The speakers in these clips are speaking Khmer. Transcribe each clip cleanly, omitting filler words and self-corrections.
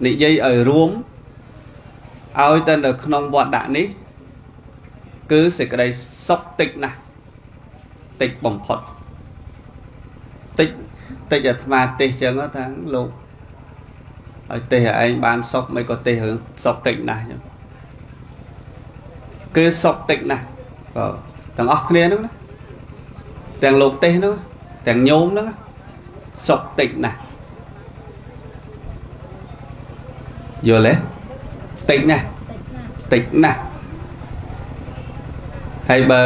និយាយឲ្យរួមឲ្យតែនៅក្នុងវត្តដាក់នេះគឺសេចក្តីសុខតិចណាស់តិចបំផុតតិចតិចអាត្មាទេសចឹងថាលោកឲ្យទេសឲ្យឯងបានសុខមិនក៏ទេសរឿងសុខតិចណាស់ចឹងគឺសុខតិចណាស់បាទទាំងអស់គ្នាហ្នឹងណាទាំងលោកទេសហ្នឹងទាំងញោមហ្នឹងសុខតិចណាស់យល់ទេតិចណាស់តិចណាស់ហើយបើ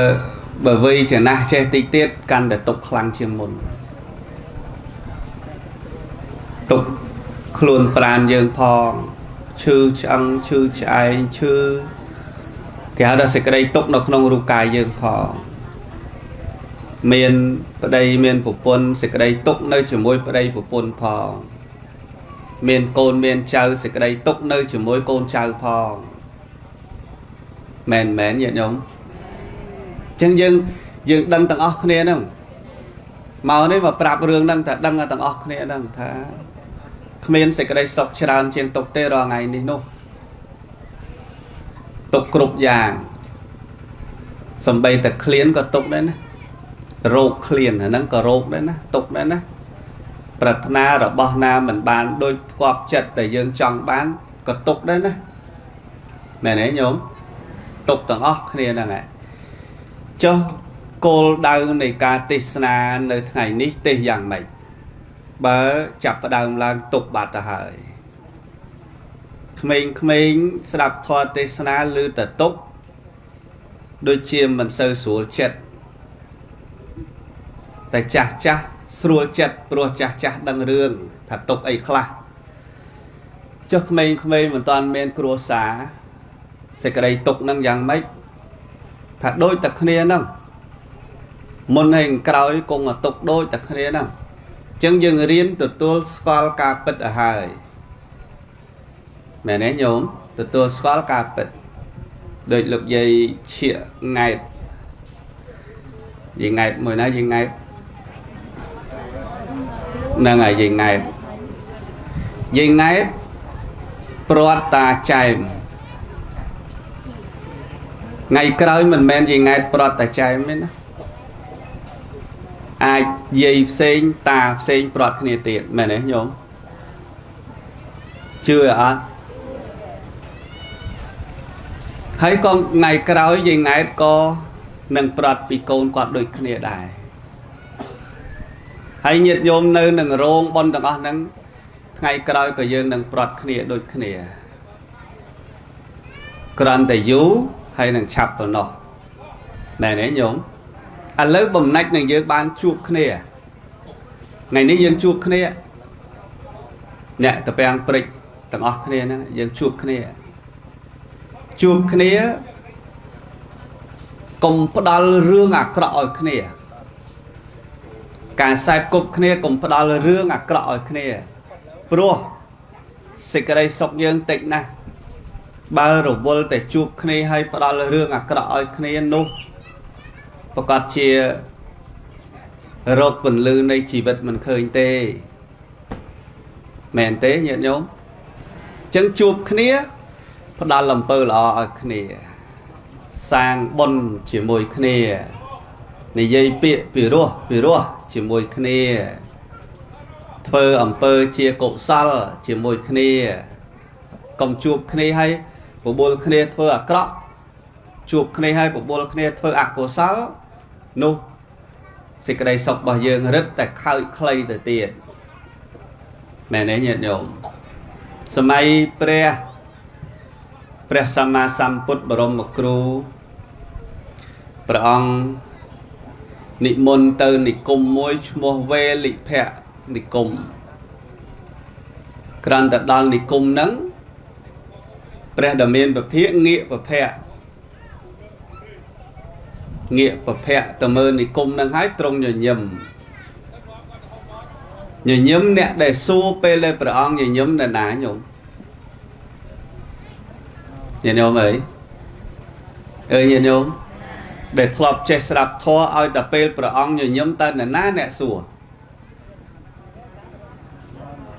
វ័យចំណាស់ចេះតិចទៀតកាន់តែទុកខ្លាំងជាងមុនទុកខ្លួនប្រាណយើងផងឈឺឆ្អឹងឈឺឆ្អែងឈឺគេហៅថាសេចក្តីទុកនៅក្នុងរូបកាយយើងផងមានប្តីមានប្រពន្ធសេចក្តីទុកនៅជាមួយប្តីប្រពន្ធផងមានកូនមានចៅសេចក្តីទុកនៅជាមួយកូនចៅផងមែនមែនញាតិញោមអញ្ចឹងយើងដឹងទាំងអស់គ្នាហ្នឹងមកនេះមកប្រាប់រឿងហ្នឹងតែដឹងទាំងអស់គ្នាហ្នឹងថាគ្មានសេចក្តីសុខច្រើនជាងទុកទេរាល់ថ្ងៃនេះនោះទុកគ្រប់យ៉ាងសំបីតែឃ្លានក៏ទុកដែរណារោគឃ្លានអាហ្នឹងក៏រោគដែរណាទុកដែរណាប្រាថ្នារបស់ណាមិនបានដូចផ្គប់ចិត្តដែលយើងចង់បានក៏ទុកដែរណាមែនទេញោមទុកទាំងអស់គ្នាហ្នឹងឯងចុះគោលដៅនៃការទេសនានៅថ្ងៃនេះទេសយ៉ាងម៉េចបើចាប់ផ្ដើមឡើងទុកបាត់ទៅហើយក្មេងៗស្ដាប់ធម៌ទេសនាឮតែទុកដូចជាមិនសូវស្រួលចិត្តតែចាស់ចាស់ស្រួលចិត្តព្រោះចាស់ចាស់ដឹងរឿងថាទុកអីខ្លះចុះក្មេងៗមិនតាន់មានគ្រួសារសេចក្តីទុកនឹងយ៉ាងម៉េចថាដូចតែគ្នាហ្នឹងមុនហើយក្រោយគង់តែទុកដូចតែគ្នាហ្នឹងអញ្ចឹងយើងរៀនទទួលស្គាល់ការពិតឲ្យហើយមែនទេញោមទទួលស្គាល់ការពិតដូចលោកយាយឈៀកង៉ែតយាយង៉ែតមួយណាយាយង៉ែតហ្នឹងហើយយាយង៉ែតយាយង៉ែតព្រាត់តាចែមថ្ងៃក្រោយមិនមែនយាយង៉ែតព្រាត់តាចែមទេណាអាចយាយផ្សេងតាផ្សេងព្រាត់គ្នាទៀតមែនទេញោមជឿអត់ហើយក៏ថ្ងៃក្រោយយាយង៉ែតក៏នឹងព្រាត់ពីកូនគាត់ដូចគ្នាដែរហើយញាតិញោមនៅនឹងរោងបុណ្យទាំងអស់ហ្នឹងថ្ងៃក្រោយក៏យើងនឹងព្រាត់គ្នាដូចគ្នាគ្រាន់តែយូរហើយនឹងឆាប់ប៉ុណ្ណោះមែនទេញោមឥឡូវបំណាច់នឹងយើងបានជួបគ្នាថ្ងៃនេះយើងជួបគ្នាអ្នកតពាំងព្រិចទាំងអស់គ្នាហ្នឹងយើងជួបគ្នាជួបគ្នាកុំផ្ដល់រឿងអាក្រក់ឲ្យគ្នាការសែបគប់គ្នាកុំផ្ដល់រឿងអាក្រក់ឲ្យគ្នាព្រោះសេចក្តីសុខយើងតិចណាស់បើរវល់តែជួបគ្នាហើយផ្ដល់រឿងអាក្រក់ឲ្យគ្នានោះប្រកាសជារកពន្លឺនៃជីវិតមិនឃើញទេមែនទេញាតិញោមអញ្ចឹងជួបគ្នាផ្ដល់អំពើល្អឲ្យគ្នាសាងបុណ្យជាមួយគ្នានិយាយពាក្យពីរោះពីរោះជាមួយគ្នាធ្វើអំពើជាកុសលជាមួយគ្នាកុំជួបគ្នាហើយបបួលគ្នាធ្វើអាក្រក់ជួបគ្នាហើយបបួលគ្នាធ្វើអកុសលនោះសេចក្តីសុខរបស់យើងរឹតតែខើចខ្លីទៅទៀតមែនទេញាតិញោមសម័យព្រះសម្មាសម្ពុទ្ធបរមគ្រូព្រះអង្គនិមន្តទៅនិគមមួយឈ្មោះវេលិភៈនិគមគ្រាន់តែដល់និគមហ្នឹងព្រះដ៏មានពភាកងាកពភៈងាកពភៈទៅមើលនិគមហ្នឹងហើយទ្រង់ញញឹមញញឹមអ្នកដែលសួរពេលដែលព្រះអង្គញញឹមដល់ណាញោមញាតិញោមអើយអើយញាតិញោមដែលធ្លាប់ចេះស្ដាប់ធម៌ឲ្យតែពេលព្រះអង្គញញឹមតើនរណាអ្នកសួរ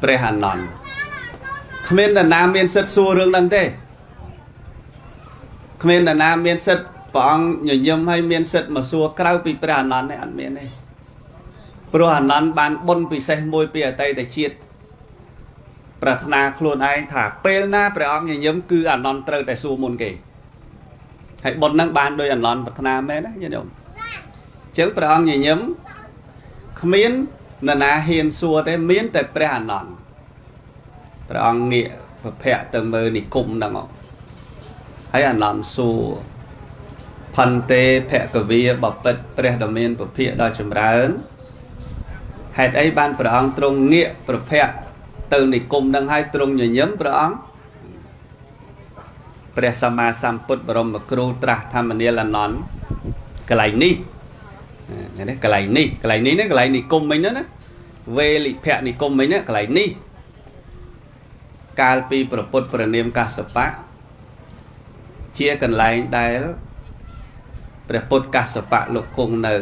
ព្រះអានន្ទ គ្មាននរណាមានសិទ្ធិសួររឿងហ្នឹងទេគ្មាននរណាមានសិទ្ធិព្រះអង្គញញឹមឲ្យមានសិទ្ធិមកសួរក្រៅពីព្រះអានន្ទទេអត់មានទេព្រោះអានន្ទបានបុណ្យពិសេសមួយពីអតីតជាតិប្រាថ្នាខ្លួនឯងថាពេលណាព្រះអង្គញញឹមគឺអានន្ទត្រូវតែសួរមុនគេហើយបុណ្យហ្នឹងបានដោយអានន្ទប្រាថ្នាមែនណាញាតិញោមអញ្ចឹងព្រះអង្គញញឹមគ្មាននរណាហ៊ានសួរទេមានតែព្រះអានន្ទព្រះអង្គងាកពភៈទៅមើលនិគមហ្នឹងហើយអានន្ទសួរផន្ទេភគវីបពិតព្រះដ៏មានពភៈដ៏ចម្រើនហេតុអីបានព្រះអង្គទ្រង់ងាកប្រភៈទៅនិគមនឹងឲ្យទ្រង់ញញឹមព្រះអង្គព្រះសម្មាសម្ពុទ្ធបរមគ្រូត្រាស់ធម្មនាលអានន្ទកន្លែងនេះនេះកន្លែងនេះកន្លែងនេះណាកន្លែងនិគមមិញណាវេលិភៈនិគមមិញណាកន្លែងនេះកាលពីព្រះពុទ្ធព្រះនាមកាសបៈជាកន្លែងដែលព្រះពុទ្ធកាសបៈលោកគង់នៅ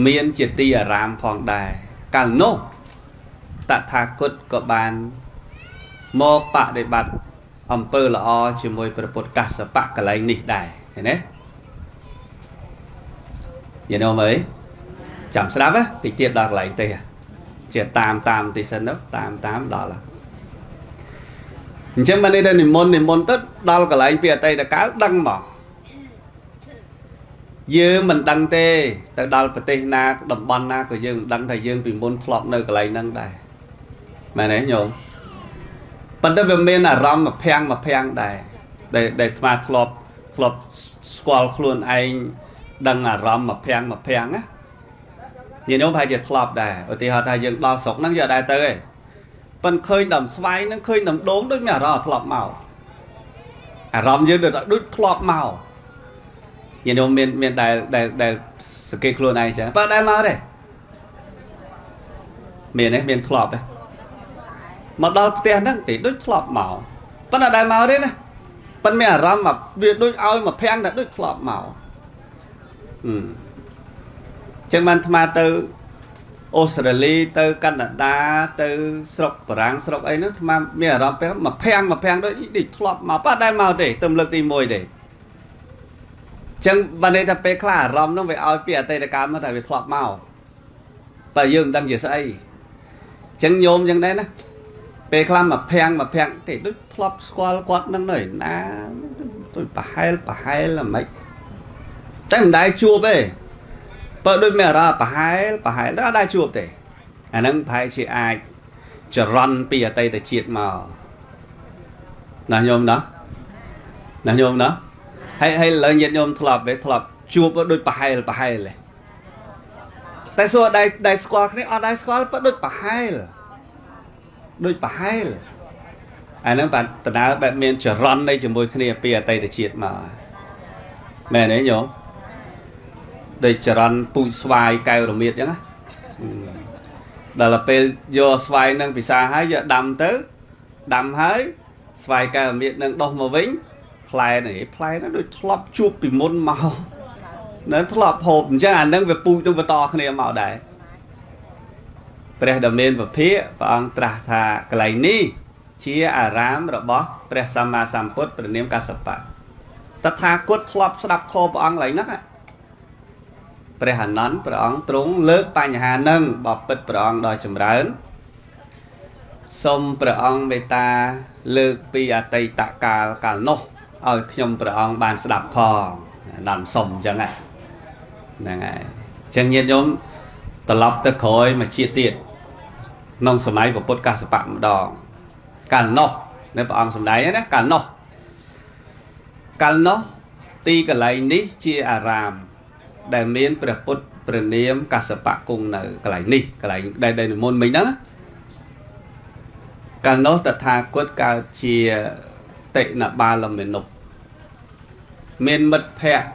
មានជាទីអារាមផងដែរកាលនោះតថាគតក៏បានមកបដិបត្តិអំពើល្អជាមួយព្រះពុទ្ធកាសបៈកន្លែងនេះដែរឃើញទេយល់មើលចាំស្ដាប់តិចទៀតដល់កន្លែងទេជាតាមតាមទីសិនទៅតាមតាមដល់អញ្ចឹងបាននេះនិមន្តនិមន្តទៅដល់កន្លែងពីអតីតកាលដឹងមកយើងមិនដឹងទេទៅដល់ប្រទេសណាតំបន់ណាក៏យើងមិនដឹងថាយើងពីមុនធ្លាប់នៅកន្លែងហ្នឹងដែរមែនទេញោមប៉ុន្តែវាមានអារម្មណ៍មួយភាំងមួយភាំងដែរដែលអាត្មាធ្លាប់ស្គាល់ខ្លួនឯងដឹងអារម្មណ៍មួយភាំងមួយភាំងណាញាតិញោមប្រហែលជាធ្លាប់ដែរឧទាហរណ៍ថាយើងដល់ស្រុកហ្នឹងយើងអត់ដែរទៅទេប៉ុន្តែឃើញដើមស្វាយហ្នឹងឃើញដើមដូងដូចមានអារម្មណ៍ធ្លាប់មកអារម្មណ៍យើងដូចធ្លាប់មកញាតិញោមមានដែលដែលសង្កេតខ្លួនឯងចឹងបើដែលមកទេមានទេមានធ្លាប់ទេមកដល់ផ្ទះហ្នឹងទេដូចធ្លាប់មកប៉ុន្តែដែលមកទេណាប៉ុន្តែមានអារម្មណ៍មកវាដូចឲ្យមកភាំងតែដូចធ្លាប់មកចឹងបានអាត្មាទៅអូស្ត្រាលីទៅកាណាដាទៅស្រុកបារាំងស្រុកអីហ្នឹងអាត្មាមានអារម្មណ៍ពេលមកភាំងមកភាំងដូចធ្លាប់មកប៉ុន្តែដែលមកទេទៅលើកទី1ទេចឹងបានន័យថាពេលខ្លះអារម្មណ៍ហ្នឹងវាឲ្យពីអតីតកាលមកតែវាធ្លាប់មកបើយើងមិនដឹងជាស្អីចឹងញោមចឹងដែរណាពេលខ្លះមកភាំងមកភាំងទេដូចធ្លាប់ស្គាល់គាត់នឹងនៅណាដូចប្រហែលប្រហែលហ្មងតែមិនដែលជួបទេបើដូចមានអារម្មណ៍ប្រហែលប្រហែលតែអត់ដែលជួបទេអាហ្នឹងប្រហែលជាអាចចរន្តពីអតីតជាតិមកណាញោមណាណាញោមណាហើយហើយលើញាតិញោមធ្លាប់ទេធ្លាប់ជួបដូចប្រហែលប្រហែលទេតែសួរដែលស្គាល់គ្នាអត់ដែលស្គាល់បើដូចប្រហែលដូចប្រហែលអាហ្នឹងបាទតើបែបមានចរន្តនៃជាមួយគ្នាពីអតីតជាតិមកមែនទេញោមដូចចរន្តពូជស្វាយកែវរមៀតចឹងណាដល់ពេលយកស្វាយនឹងពិសាហើយយកដាំទៅដាំហើយស្វាយកែវរមៀតនឹងដុះមកវិញផ្លែនេះផ្លែហ្នឹងដូចធ្លាប់ជួបពីមុនមកនៅធ្លាប់ហូបអញ្ចឹងអាហ្នឹងវាពូជនឹងបន្តគ្នាមកដែរព្រះដ៏មានពភាកព្រះអង្គត្រាស់ថាកន្លែងនេះជាអារាមរបស់ព្រះសម្មាសម្ពុទ្ធព្រះនាមកាសបៈតថាគតធ្លាប់ស្ដាប់ធម៌ព្រះអង្គកន្លែងហ្នឹងព្រះអានន្ទព្រះអង្គទ្រង់លើកបញ្ហាហ្នឹងបពិតព្រះអង្គដ៏ចម្រើនសូមព្រះអង្គមេត្តាលើកពីអតីតកាលកាលនោះឲ្យខ្ញុំព្រះអង្គបានស្ដាប់ផងអានន្ទសុំអញ្ចឹងហ្នឹងហើយអញ្ចឹងញាតិញោមត្រឡប់ទៅក្រោយមកជាតិទៀតក្នុងសម័យពុទ្ធកាសបៈម្ដងកាលនោះនៅព្រះអង្គសម្ដែងណាកាលនោះកាលនោះទីកន្លែងនេះជាអារាមដែលមានព្រះពុទ្ធព្រះនាមកាសបៈគង់នៅកន្លែងនេះកន្លែងដែលនិមន្តមិញហ្នឹងកាលនោះតថាគតកើតជាតិណបាលមេនុបមានមិត្តភ័ក្តិ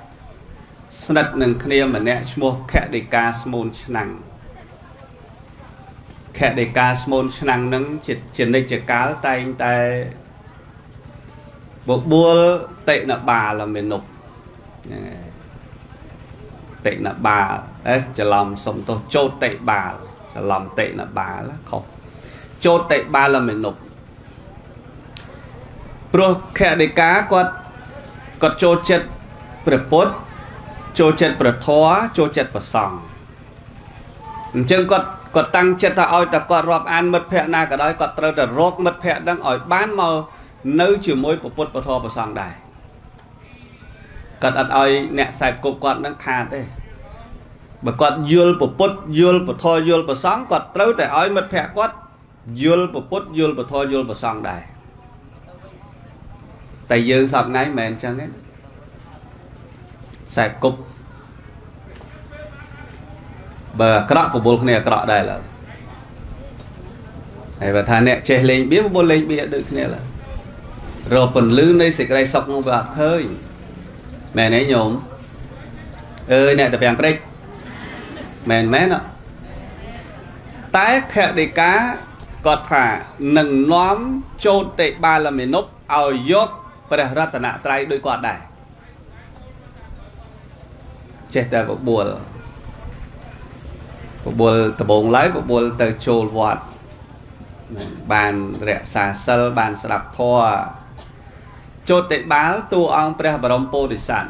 ស្និទ្ធនឹងគ្នាម្នាក់ឈ្មោះខតិកាស្មូនឆ្នាំងខតិកាស្មូនឆ្នាំងហ្នឹងជានិច្ចកាលតែងតែបបួលតិណបាលមេនុបហ្នឹងហើយតិណបាលអេសច្រឡំសុំទោសចោតិបាលច្រឡំតិណបាលខុសចោតិបាលមេនុប ព្រោះខតិកាគាត់គាត់ចូលចិត្តព្រះពុទ្ធចូលចិត្តព្រះធម៌ចូលចិត្តព្រះសង្ឃអញ្ចឹងគាត់គាត់តាំងចិត្តថាឲ្យតែគាត់រាប់អានមិត្តភ័ក្តិណាក៏ដោយគាត់ត្រូវតែរកមិត្តភ័ក្តិហ្នឹងឲ្យបានមកនៅជាមួយព្រះពុទ្ធព្រះធម៌ព្រះសង្ឃដែរគាត់អត់ឲ្យអ្នកខ្សែគប់គាត់នឹងខាតទេបើគាត់យល់ព្រះពុទ្ធយល់ព្រះធម៌យល់ព្រះសង្ឃគាត់ត្រូវតែឲ្យមិត្តភ័ក្តិគាត់យល់ព្រះពុទ្ធយល់ព្រះធម៌យល់ព្រះសង្ឃដែរតែយើងសពថ្ងៃមិនមែនអញ្ចឹងទេខ្សែគប់បើអាក្រក់បបួលគ្នាអាក្រក់ដែរឡើយហើយបើថាអ្នកចេះលេងបៀបបួលលេងបៀដូចគ្នាឡើយរកពន្លឺនៃសេចក្តីសុខនោះវាអត់ឃើញមែនទេញោមអើយអ្នកតាពាំងព្រិចមែនមែនតែខតិកាគាត់ថានឹងនាំចូលតិបាលមេនុបឲ្យយកព្រះរតនត្រ័យដោយគាត់ដែរចេះតែបបួលបបួលដបងឡើយបបួលទៅចូលវត្តបានរក្សាសិលបានស្ដាប់ធម៌ចូលតិបាលតួអង្គព្រះបរមពោធិសត្វ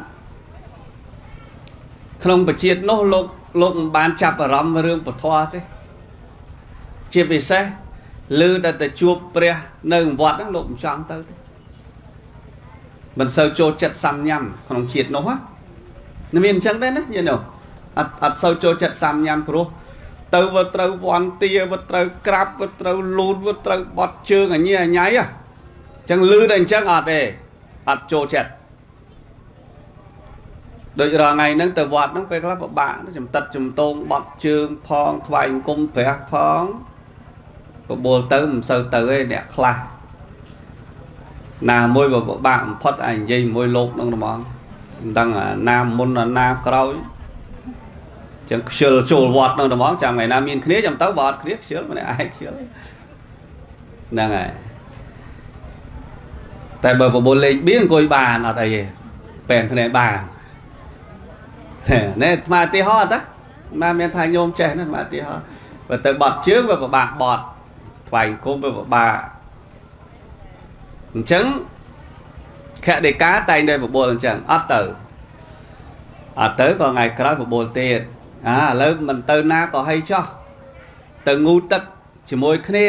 ក្នុងបជាតិនោះលោកលោកមិនបានចាប់អារម្មណ៍រឿងពធទេជាពិសេសឮតែទៅជួបព្រះនៅវត្តហ្នឹងលោកមិនចង់ទៅទេមិនសូវចូលចិត្តសាំញ៉ាំក្នុងជាតិនោះណាមានអញ្ចឹងដែរណាញាតិញោមអត់អត់សូវចូលចិត្តសាំញ៉ាំព្រោះទៅវាត្រូវវន់ទាវាត្រូវក្រាបវាត្រូវលូតវាត្រូវបត់ជើងអញអញៃអញ្ចឹងឮតែអញ្ចឹងអត់ទេអត់ចូលចិត្តដូចរាល់ថ្ងៃហ្នឹងទៅវត្តហ្នឹងពេលខ្លះពិបាកចំតិតចំតងបត់ជើងផងថ្វាយអង្គមព្រះផងបបួលទៅមិនសូវទៅទេអ្នកខ្លះណាមួយបើពិបាកបំផុតអាចនិយាយមួយលោកហ្នឹងហ្មងមិនដឹងអាណាមុនអាណាក្រោយចឹងខ្ជិលចូលវត្តហ្នឹងហ្មងចាំថ្ងៃណាមានគ្នាចាំទៅបើអត់គ្នាខ្ជិលម្នាក់ឯងខ្ជិលហ្នឹងហើយតែបើបបួលលេខបៀអង្គុយបានអត់អីទេបែនគ្នាបាននេះអាត្មាឧទាហរណ៍តាអាមានថាញោមចេះណាអាត្មាឧទាហរណ៍បើទៅបត់ជើងវាពិបាកបត់ថ្វាយអង្គមវាពិបាកអញ្ចឹងខតិកាតែងតែបបួលអញ្ចឹងអត់ទៅអត់ទៅក៏ថ្ងៃក្រោយបបួលទៀតអាឥឡូវមិនទៅណាក៏ហីចោះទៅងូទឹកជាមួយគ្នា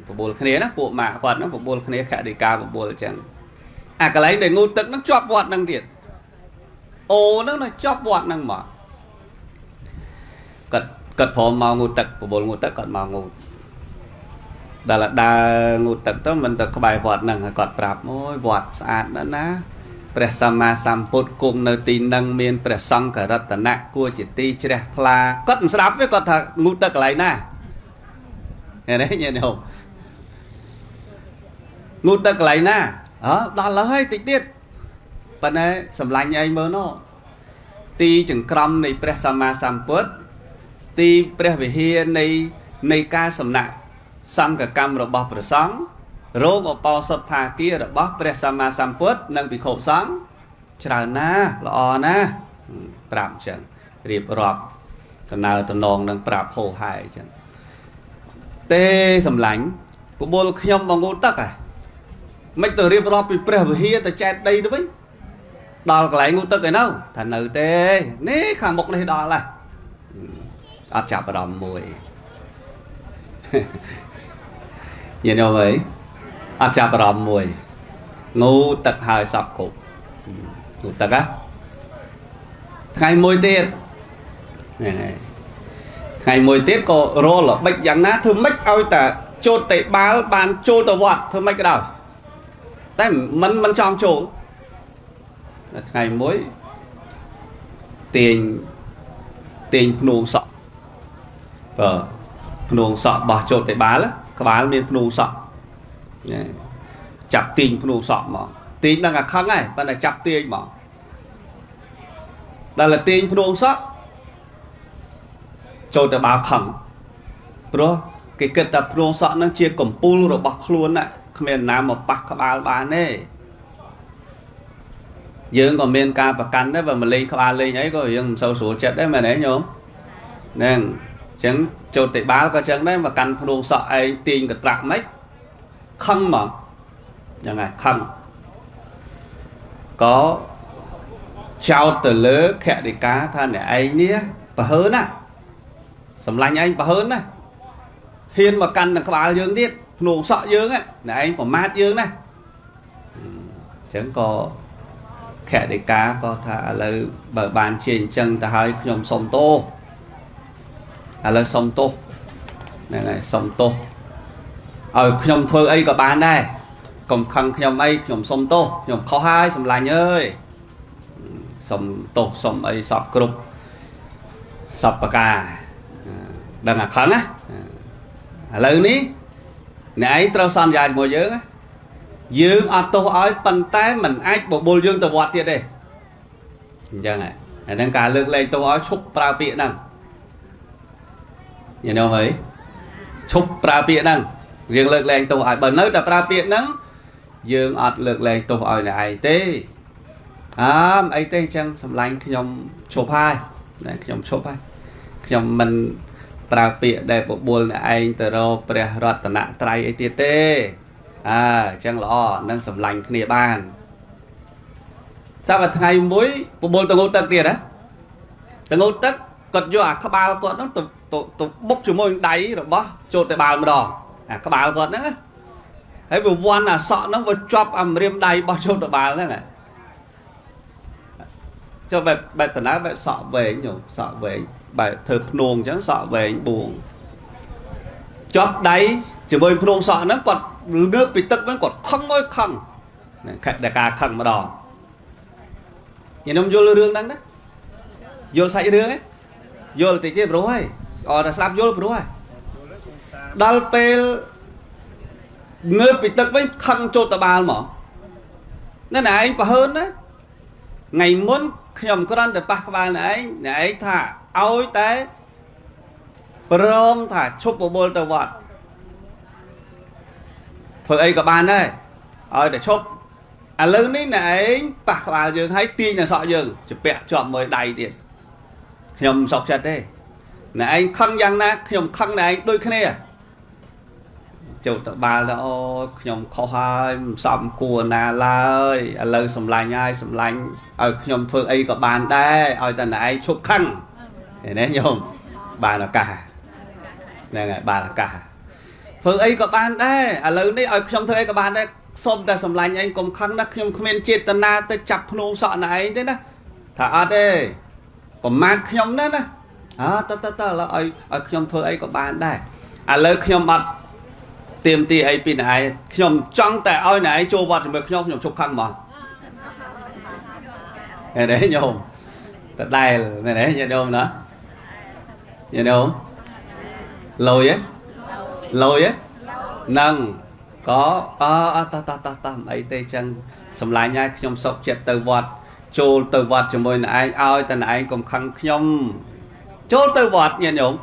បបួលគ្នាណាពួកម៉ាក់គាត់ហ្នឹងបបួលគ្នាខតិកាបបួលអញ្ចឹងអាកន្លែងដែលងូទឹកហ្នឹងជាប់វត្តហ្នឹងទៀតអូហ្នឹងនៅជាប់វត្តហ្នឹងមកគាត់គាត់ព្រមមកងូទឹកបបួលងូទឹកគាត់មកងូដល់ដើរងូទឹកទៅមិនទៅក្បែរវត្តហ្នឹងហើយគាត់ប្រាប់អូយវត្តស្អាតណាស់ណាព្រះសម្មាសម្ពុទ្ធគង់នៅទីនឹងមានព្រះសង្ឃរតនៈគួរជាទីជ្រះថ្លាគាត់មិនស្ដាប់ទេគាត់ថាងូទឹកកន្លែងណាឃើញទេញាតិញោមងូទឹកកន្លែងណាអើដល់លើហើយតិចទៀតប៉ុន្តែសម្លាញ់ឯងមើលណោទីចង្ក្រមនៃព្រះសម្មាសម្ពុទ្ធទីព្រះវិហារនៃការសំណាក់សង្ឃកម្មរបស់ព្រះសង្ឃរោងឧបោសថាគាររបស់ព្រះសម្មាសម្ពុទ្ធនិងភិក្ខុសង្ឃច្រើនណាស់ល្អណាស់ប្រាប់អញ្ចឹងរៀបរាប់តំណើតំណងនឹងប្រាប់ហោហែអញ្ចឹងទេសម្លាញ់បបួលខ្ញុំមកងូទឹកហ៎មិនទៅរៀបរាប់ពីព្រះវិហារទៅចែកដីទៅវិញដល់កន្លែងងូទឹកឯនៅថានៅទេនេះខាងមុខនេះដល់ហើយអត់ចាប់អារម្មណ៍មួយញាតិញោមអើយអត់ចាប់អារម្មណ៍មួយងូទឹកហើយសពគ្រប់ងូទឹកហ៎ថ្ងៃមួយទៀតហ្នឹងហើយថ្ងៃមួយទៀតក៏រលល្បិចយ៉ាងណាធ្វើម៉េចឲ្យតែចូលតិបាលបានចូលទៅវត្តធ្វើម៉េចក៏ដោយតែមិនចង់ចូលថ្ងៃមួយទាញភ្នួងសក់បើភ្នួងសក់បោះចូលតិបាលក្បាលមានភ្នួងសក់ចាប់ទាញភ្នួងសក់មកទាញដល់អាខឹងហើយប៉ុន្តែចាប់ទាញមកដល់ទាញភ្នួងសក់ចូលទៅបាលខឹងព្រោះគេគិតថាភ្នួងសក់ហ្នឹងជាកំពូលរបស់ខ្លួនណាគ្មានណាមកប៉ះក្បាលបានទេយើងក៏មានការប្រកាន់ដែរបើមកលេងក្បាលលេងអីក៏យើងមិនសូវស្រួលចិត្តដែរមែនទេញោមហ្នឹងអញ្ចឹងចូលទៅបាលក៏អញ្ចឹងដែរមកកាន់ភ្នួងសក់ឯងទាញកត្រាក់មិនខឹងហ្មង ហ្នឹងហើយខឹងក៏ចោតទៅលើខតិកាថាអ្នកឯងនេះប្រហើនណាសម្លាញ់ឯងប្រហើនណាហ៊ានមកកាន់នឹងក្បាលយើងទៀតភ្នួងសក់យើងអ្នកឯងប្រមាថយើងណាអញ្ចឹងក៏ខតិកាក៏ថាឥឡូវបើបានជាអញ្ចឹងទៅហើយខ្ញុំសុំទោសឥឡូវសុំទោសហ្នឹងហើយសុំទោសឲ្យខ្ញុំធ្វើអីក៏បានដែរកុំខឹងខ្ញុំអីខ្ញុំសុំទោសខ្ញុំខុសហើយសម្លាញ់អើយសុំទោសសុំអីសពគ្រប់សពប្រការដឹងអាខឹងណាឥឡូវនេះអ្នកឯងត្រូវសន្យាជាមួយយើងយើងអត់ទោសឲ្យប៉ុន្តែមិនអាចបបួលយើងទៅវត្តទៀតទេអញ្ចឹងហើយហ្នឹងការលើកលែងទោសឲ្យឈប់ប្រើពាក្យហ្នឹងយល់ហើយឈប់ប្រើពាក្យហ្នឹងយើងលើកលែងទោសឲ្យបើនៅតែប្រើពាក្យហ្នឹងយើងអត់លើកលែងទោសឲ្យអ្នកឯងទេអើអីទេអញ្ចឹងសម្លាញ់ខ្ញុំឈប់ហើយណាខ្ញុំឈប់ហើយខ្ញុំមិនប្រើពាក្យដែលបបួលអ្នកឯងទៅរកព្រះរតនត្រ័យអីទៀតទេអើអញ្ចឹងល្អនឹងសម្លាញ់គ្នាបានសប្តាហ៍ថ្ងៃមួយបបួលទៅងូតទឹកទៀតណាទៅងូតទឹកគាត់យកអាក្បាលគាត់ហ្នឹងទៅបុកជាមួយនឹងដៃរបស់ចូលទៅបាលម្ដងអាក្បាលគាត់ហ្នឹងណាហើយវាវាន់អាសក់ហ្នឹងវាជាប់អាម្រាមដៃរបស់ចូលទៅបាលហ្នឹងចុះបែបតាណាបែបសក់វែងញោមសក់វែងបែបធ្វើភ្នួងអញ្ចឹងសក់វែងបួងជាប់ដៃជាមួយភ្នួងសក់ហ្នឹងគាត់ងើបពីទឹកហ្នឹងគាត់ខឹងអើយខឹងខដកាខឹងម្ដងញោមយល់រឿងហ្នឹងណាយល់សាច់រឿងទេយល់តិចទេព្រោះហើយអត់តែស្ដាប់យល់ព្រោះហើយដល់ពេលងើបពីទឹកវិញខឹងចូលតបាលហ្មងណែឯងប្រហើនណាថ្ងៃមុនខ្ញុំគ្រាន់តែប៉ះក្បាលអ្នកឯងអ្នកឯងថាឲ្យតែព្រមថាឈប់បបួលទៅវត្តធ្វើអីក៏បានដែរឲ្យតែឈប់ឥឡូវនេះអ្នកឯងប៉ះក្បាលយើងហើយទាញនៅសក់យើងជពាក់ជាប់មួយដៃទៀតខ្ញុំមិនសុខចិត្តទេអ្នកឯងខឹងយ៉ាងណាខ្ញុំខឹងអ្នកឯងដូចគ្នាចូលទៅបាលទៅអូខ្ញុំខុសហើយមិនសមគួរណាឡើយឥឡូវសម្លាញ់ហើយសម្លាញ់ឲ្យខ្ញុំធ្វើអីក៏បានដែរឲ្យតែអ្នកឯងឈប់ខឹងឃើញទេញោមបានឱកាសហ្នឹងហើយបានឱកាសធ្វើអីក៏បានដែរឥឡូវនេះឲ្យខ្ញុំធ្វើអីក៏បានដែរសុំតែសម្លាញ់ឯងកុំខឹងណាខ្ញុំគ្មានចេតនាទៅចាប់ភ្នួងសក់អ្នកឯងទេណាថាអត់ទេប្រមាថខ្ញុំណាណាអើតតតឥឡូវឲ្យខ្ញុំធ្វើអីក៏បានដែរឥឡូវខ្ញុំអត់ទៀមទីអីពីអ្នកឯងខ្ញុំចង់តែឲ្យអ្នកឯងចូលវត្តជាមួយខ្ញុំខ្ញុំជប់ខឹងហ្មងឃើញទេញោមតដែលមែនទេញាតិញោមណាញាតិញោមលយទេលយទេហ្នឹងក៏អតតតតអីទេចឹងសម្លាញ់ហើយខ្ញុំសុខចិត្តទៅវត្តចូលទៅវត្តជាមួយអ្នកឯងឲ្យតែអ្នកឯងកុំខឹងខ្ញុំចូលទៅវត្តញាតិញោម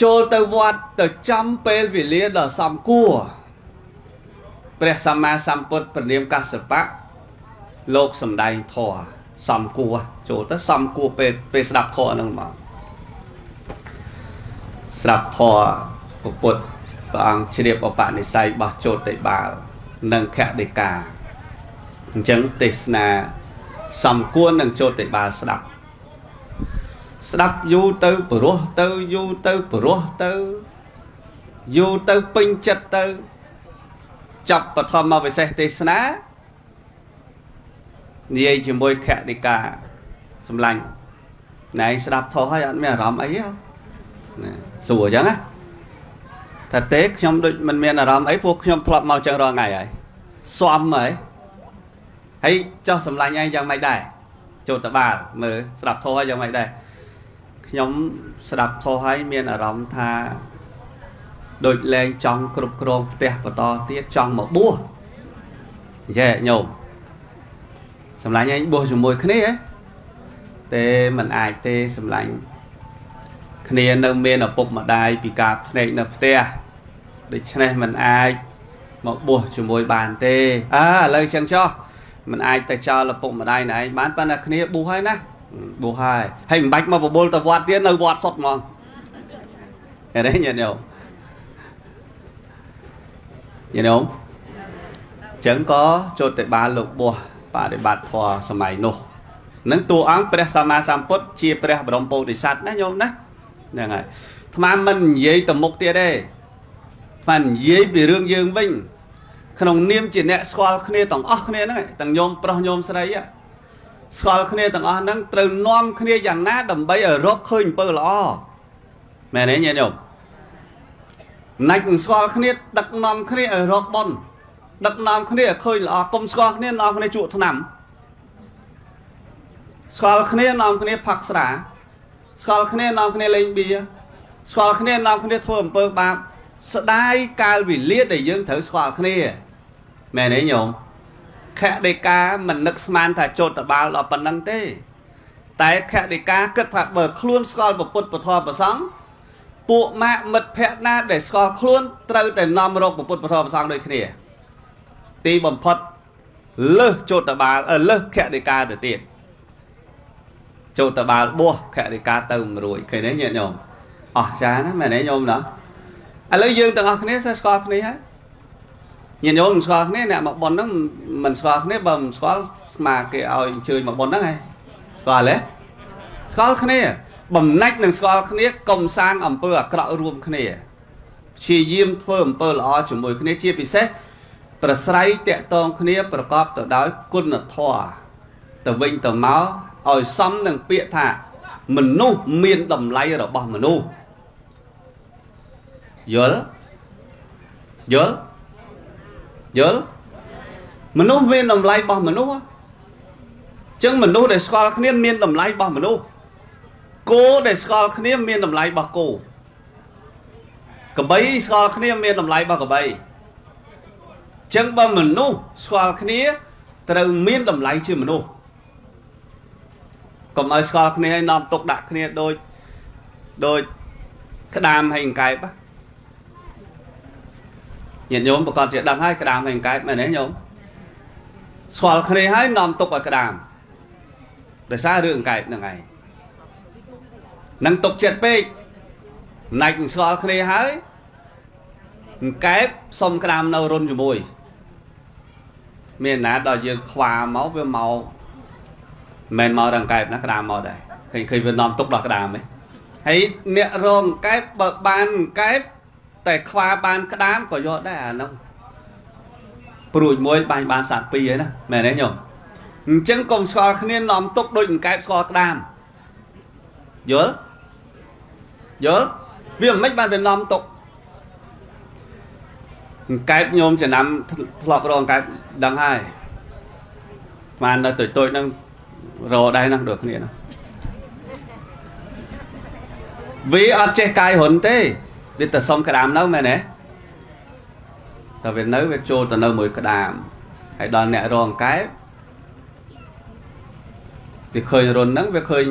ចូលទៅវត្តទៅចំពេលវេលាដ៏សមគួរព្រះសម្មាសម្ពុទ្ធព្រះនាមកាសបៈលោកសំដែងធម៌សមគួរចូលទៅសមគួរពេលស្ដាប់ធម៌ហ្នឹងមកស្ដាប់ធម៌ពុទ្ធព្រះអង្គជ្រាបឧបនិស្ស័យរបស់ចូលតិបាលនិងខតិកាអញ្ចឹងទេសនាសំគួរនឹងចូលតិបាលស្ដាប់ស្ដាប់យូរទៅព្រោះទៅយូរទៅព្រោះទៅយូរទៅពេញចិត្តទៅចាប់បឋមវិសេសទេសនានិយាយជាមួយខតិកាសម្លាញ់ណែស្ដាប់ធម៌ហើយអត់មានអារម្មណ៍អីទេណាសួរអញ្ចឹងណាថាទេខ្ញុំដូចមិនមានអារម្មណ៍អីពួកខ្ញុំធ្លាប់មកចឹងរាល់ថ្ងៃហើយស៊ាំហើយហើយចោះសម្លាញ់ឯងយ៉ាងម៉េចដែរចូលតបាលមើលស្ដាប់ធម៌ហើយយ៉ាងម៉េចដែរខ្ញុំស្ដាប់ធម៌ហើយមានអារម្មណ៍ថាដូចលែងចង់គ្រប់គ្រងផ្ទះបន្តទៀតចង់មកបួសយេញោមសម្លាញ់ឯងបួសជាមួយគ្នាទេមិនអាចទេសម្លាញ់គ្នានៅមានឪពុកម្ដាយពីការភ្នែកនៅផ្ទះដូច្នេះមិនអាចមកបួសជាមួយបានទេអើឥឡូវចឹងចុះមិនអាចទៅចោលឪពុកម្ដាយណែឯងបានប៉ុន្តែគ្នាបួសហើយណាបួសហើយហើយមិនបាច់មកបបួលទៅវត្តទៀតនៅវត្តសុទ្ធហ្មងឃើញទេញាតិញោមញាតិញោម ចឹងក៏ចូលទៅបាលលោកបោះបដិបត្តិធម៌សម័យនោះនឹងតួអង្គព្រះសម្មាសម្ពុទ្ធជាព្រះបរមពោធិសត្វណាញោមណាហ្នឹងហើយអាត្មាមិននិយាយទៅមុខទៀតទេអាត្មានិយាយពីរឿងយើងវិញក្នុងនាមជាអ្នកស្គាល់គ្នាទាំងអស់គ្នាហ្នឹងទាំងញោមប្រុសញោមស្រីស្គាល់គ្នាទាំងអស់ហ្នឹងត្រូវនាំគ្នាយ៉ាងណាដើម្បីឲ្យរកឃើញអំពើល្អមែនទេញាតិញោមណាច់មិនស្គាល់គ្នាដឹកនាំគ្នាឲ្យរកបុណ្យដឹកនាំគ្នាឲ្យឃើញល្អកុំស្គាល់គ្នានាំគ្នាជក់ថ្នាំស្គាល់គ្នានាំគ្នាផឹកស្រាស្គាល់គ្នានាំគ្នាលេងបៀស្គាល់គ្នានាំគ្នាធ្វើអំពើបាបស្ដាយកាលវេលាដែលយើងត្រូវស្គាល់គ្នាមែនទេញោមខដេកាមិននឹកស្មានថាចូលតបាលដល់ប៉ុណ្្នឹងទេតែខដេកាគិតថាបើខ្លួនស្គាល់ពុទ្ធពធប្រសង្ឃពួកម៉ាក់មិត្តភក្តិណាដែលស្គាល់ខ្លួនត្រូវតែនាំរកពុទ្ធពធប្រសង្ឃដូចគ្នាទីបំផុតលើសចូលតបាលលើសខដេកាទៅទៀតចូលតបាលបោះខដេកាទៅមិនរួចឃើញទេញាតិញោមអស់ចាណាមែនទេញោមណាឥឡូវយើងទាំងអស់គ្នាស្គាល់គ្នាហើយញាតិញោមមិនស្គាល់គ្នាអ្នកមកប៉ុនហ្នឹងមិនស្គាល់គ្នាបើមិនស្គាល់ស្មាគេឲ្យអញ្ជើញមកប៉ុនហ្នឹងហ៎ស្គាល់ទេស្គាល់គ្នាបំណាច់នឹងស្គាល់គ្នាកុំសាងអំពើអាក្រក់រួមគ្នាព្យាយាមធ្វើអំពើល្អជាមួយគ្នាជាពិសេសប្រស្រ័យតាក់ទងគ្នាប្រកបទៅដោយគុណធម៌ទៅវិញទៅមកឲ្យសមនឹងពាក្យថាមនុស្សមានតម្លៃរបស់មនុស្សយល់យល់យល់មនុស្សមានតម្លៃរបស់មនុស្សចឹងមនុស្សដែលស្គាល់គ្នាមានតម្លៃរបស់មនុស្សគោដែលស្គាល់គ្នាមានតម្លៃរបស់គោកបីស្គាល់គ្នាមានតម្លៃរបស់កបីចឹងបើមនុស្សស្គាល់គ្នាត្រូវមានតម្លៃជាមនុស្សកុំឲ្យស្គាល់គ្នាឲ្យនាំទុកដាក់គ្នាដូចក្តាមហើយអង្កែបញាតិញោមប្រកាសជាដឹងហើយក្តាមហើយអង្កែបមែនទេញោមស្គាល់គ្នាហើយនាំទុកឲ្យក្តាមដោយសាររឿងអង្កែបហ្នឹងឯងនឹងទុកចិត្តពេកណាច់ស្គាល់គ្នាហើយអង្កែបសុំក្តាមនៅរុនជាមួយមានណាដល់យើងខ្វាមកវាមកមិនមកដល់អង្កែបណាក្តាមមកដែរឃើញវានាំទុកដល់ក្តាមហ៎ហើយអ្នករងអង្កែបបើបានអង្កែបតែខ្វាបានក្តាមក៏យកដែរអានោះព្រួយមួយបាញ់បានសត្វពីរហើយណាមែនទេញោមអញ្ចឹងកុំស្គាល់គ្នានាំទុកដូចអង្កែបស្គាល់ក្តាមយល់យល់វាមិនបានវានាំទុកអង្កែបញោមចំណាំធ្លាប់រកអង្កែបដឹងហើយបាននៅតូចៗហ្នឹងរកដែរហ្នឹងដូចគ្នាហ្នឹងវាអត់ចេះកាយរុនទេវាទៅសុំក្តាមនៅមែនទេតែវានៅវាចូលទៅនៅមួយក្តាមហើយដល់អ្នករកអង្កែបវាឃើញរុនហ្នឹងវាឃើញ